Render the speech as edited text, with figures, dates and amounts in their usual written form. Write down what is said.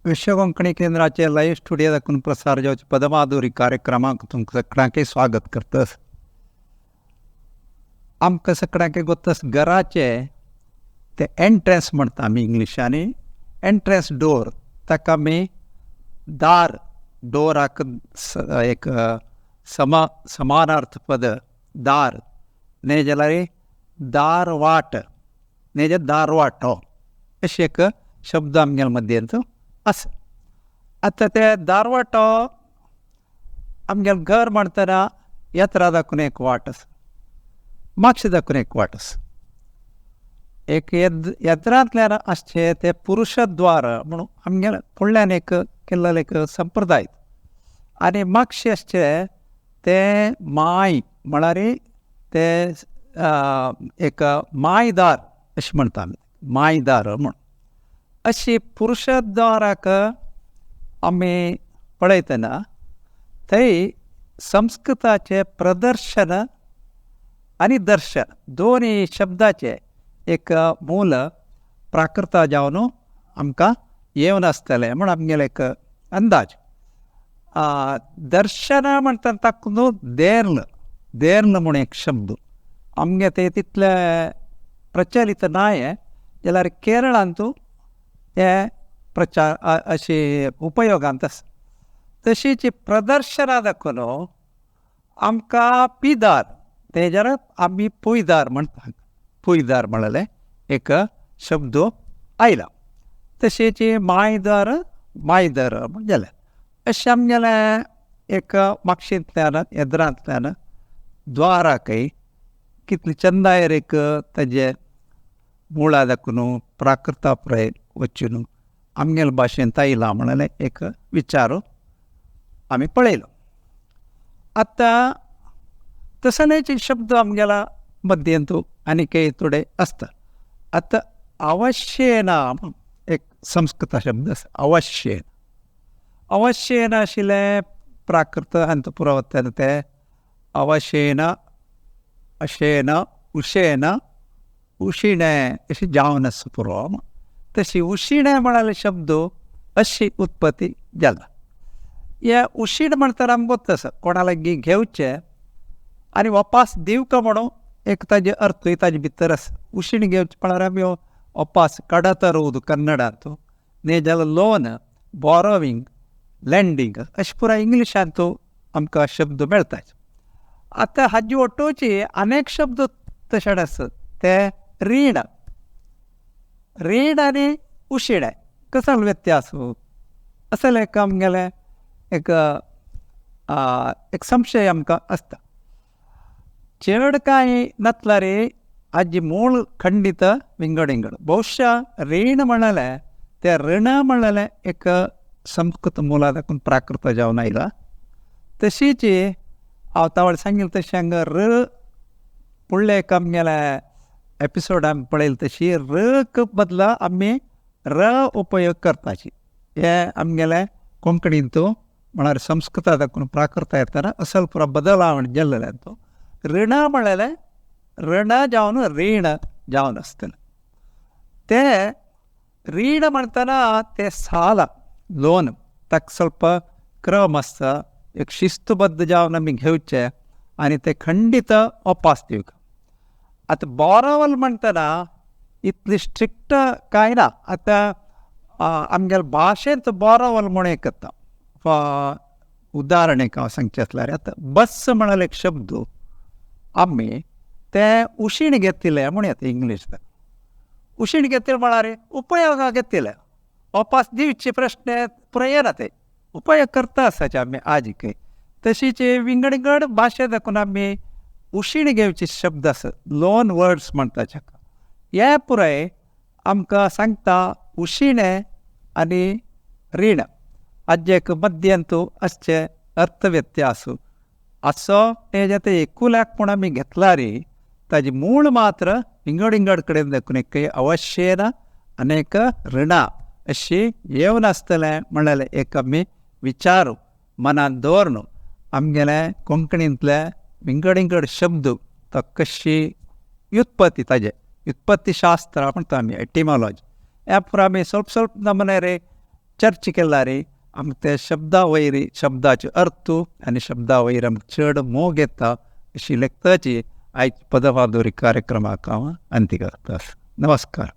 विश्व कोंकणी केंद्राचे live studio दाखून प्रसार जावचे पदमाधुरी कार्यक्रमाक तुमकां सगळ्यांक स्वागत करतस. आमकां सगळ्यांक गोतस घराचे ते एंट्रन्स म्हणटा आमी इंग्लिशांनी, एंट्रन्स डोर, ताका आमी दार, डोराक एक समानार्थ पद दार, न्ही जाल्यार दार वाट, न्ही जाल्यार दारवाटो अशें एक शब्द आमगेले मद्येंत आसा. आतां ते दारवाटो आमगेलें घर म्हणटना येत्रा दाखून एक वाट आसा, मागशे दाखून एक वाट आसा. एक येत्रांतल्यान आसचें तें पुरुशद्वार म्हणून आमगेलें फुडल्यान एक केल्लें एक संप्रदाय, आनी मागशें आसचें तें माय म्हळ्यार तें एक मायदार अशें म्हणटा आमी, मायदार म्हूण. अशी पुरुशद्वाराक आमी पळयतना थंय संस्कृताचें प्रदर्शन आनी दर्शन दोनूय शब्दाचें एक मूल प्राकृता जावन आमकां येवन आसतलें म्हूण आमगेलो एक अंदाज. दर्शन म्हणटा ताका न्हू देर्ल, देर्ल म्हूण एक शब्द आमगे ते तितले प्रचलित नाय, जाल्यार केरळांतू हे प्रचार अशे उपयोगांत आसा. तशीच प्रदर्शनां दाखोवन आमकां पिदार, तेजेर आमी पुयदार म्हणटा, पुयदार म्हणलें एक शब्द आयला. तशीच मायदार, मायदार म्हण जालें. अशें आमगेलें एक मागशींतल्यान येद्रांतल्यान द्वाराकय कितले चंदायर एक ताजे मुळां दाखोवन प्राकृता पुराय वचून आमगेले भाशेंत आयला म्हणलें एक विचार आमी पळयलो. आतां तसलेच शब्द आमगेल्या मद्येंत आनीकय थोडे आसता. आतां अवश्येन एक संस्कृत शब्द आसा, अवश्येन. अवश्येन आशिल्लें प्राकृत अंत पुरावत्यान तें अवशेन, अशेन, उशेन, उशिणें अशें जावन आसा पुरो. तशी उशिणें म्हळ्यार शब्द अशी उत्पत्ती जाला. हे उशीण म्हणटना आमकां गोत्त आसा कोणा लागीं घेवचें आनी वापास दिवका म्हणून एक ताजे अर्थूय ताजे भितर आसा. उशीण घेवचें म्हळ्यार आमी वापास कडतरूद कन्नडांत, न्ही जाल्यार लोन, बोरोवींग, लँडींग अशें पुराय इंग्लिशांत आमकां शब्द मेळटा. आतां हाजी ओटोची अनेक शब्द तशें आसत ते रीण, रीण आनी उशिणें कसलो व्यत्यास असलें एक आमगेलें एक एक संशय आमकां आसता. चड कांय नातल्यार हाजी मूळ खंडीत विंगड विंगड. बहुशा रीण म्हणलें तें ऋण म्हणलें एक संस्कृत मुळां दाखून प्राकृत जावन आयला. तशीच हांव तावळ सांगिल्लें तशें हांगा र फुडलें एक आमगेलें एपिसोड आमी पळयलें तशी रक बदला आमी र उपयोग करताची. हे आमगेलें कोंकणींत म्हळ्यार संस्कृता दाखून प्राकृत येतना असल पुरो बदलावण जाल्लें. तो ऋण म्हणलें ऋण जावन रीण जावन आसतलें. तें रीण म्हणटना तें साल, लोन, ताका स्वल्प क्रम आसता, एक शिस्तबद्ध जावन आमी घेवचें आनी तें खंडीत वापास दिवंक. आतां बोरोवल म्हणटना इतली स्ट्रिक्ट कांय ना. आतां आमगेले भाशेंत बोरोवल म्हूण एक येता. उदाहरण एक हांव सांगचें आसल्यार आतां बस म्हळ्यार एक शब्द आमी तें उशीण घेतिल्लें म्हूण येता इंग्लीश. उशीण घेतिल्लें म्हळ्यार उपयोगाक घेतिल्लें, वापास दिवचे प्रश्न पुराय येना, ते उपयोग करता आसाचे आमी आजिकय. तशीच विंगड विंगड भाशे दाखोवन आमी उशीण घेवचे शब्द आसा, लोन वर्ड्स म्हणटा ताका. हे पुराय आमकां सांगता उशिणें आनी रीण हाजे एक मद्यंत आसचें अर्थ व्यत्यास असो तें जें एकूलाक म्हूण आमी घेतला रे ताजी मूळ मात्र विंगड विंगड कडेन दाखोवन एक अवश्येन आनी एक ऋणा अशी येवन आसतलें म्हणलें एक आमी विचार मनांत दवरून आमगेले कोंकणींतले विंगड विंगड शब्द तो कशी व्युत्पत्ती ताजे व्युत्पत्ती शास्त्र म्हणटा आमी, एटिमॉलॉजी, ह्या पुरो आमी स्वल्प स्वल्प नमुने रे चर्चा केल्यार आमकां ते शब्दा वयर शब्दाचे अर्थ आनी शब्दा वयर आमकां चड मोग येता अशी लेखताची आयज पदमाधुरी कार्यक्रमाक हांव अंती करता. नमस्कार.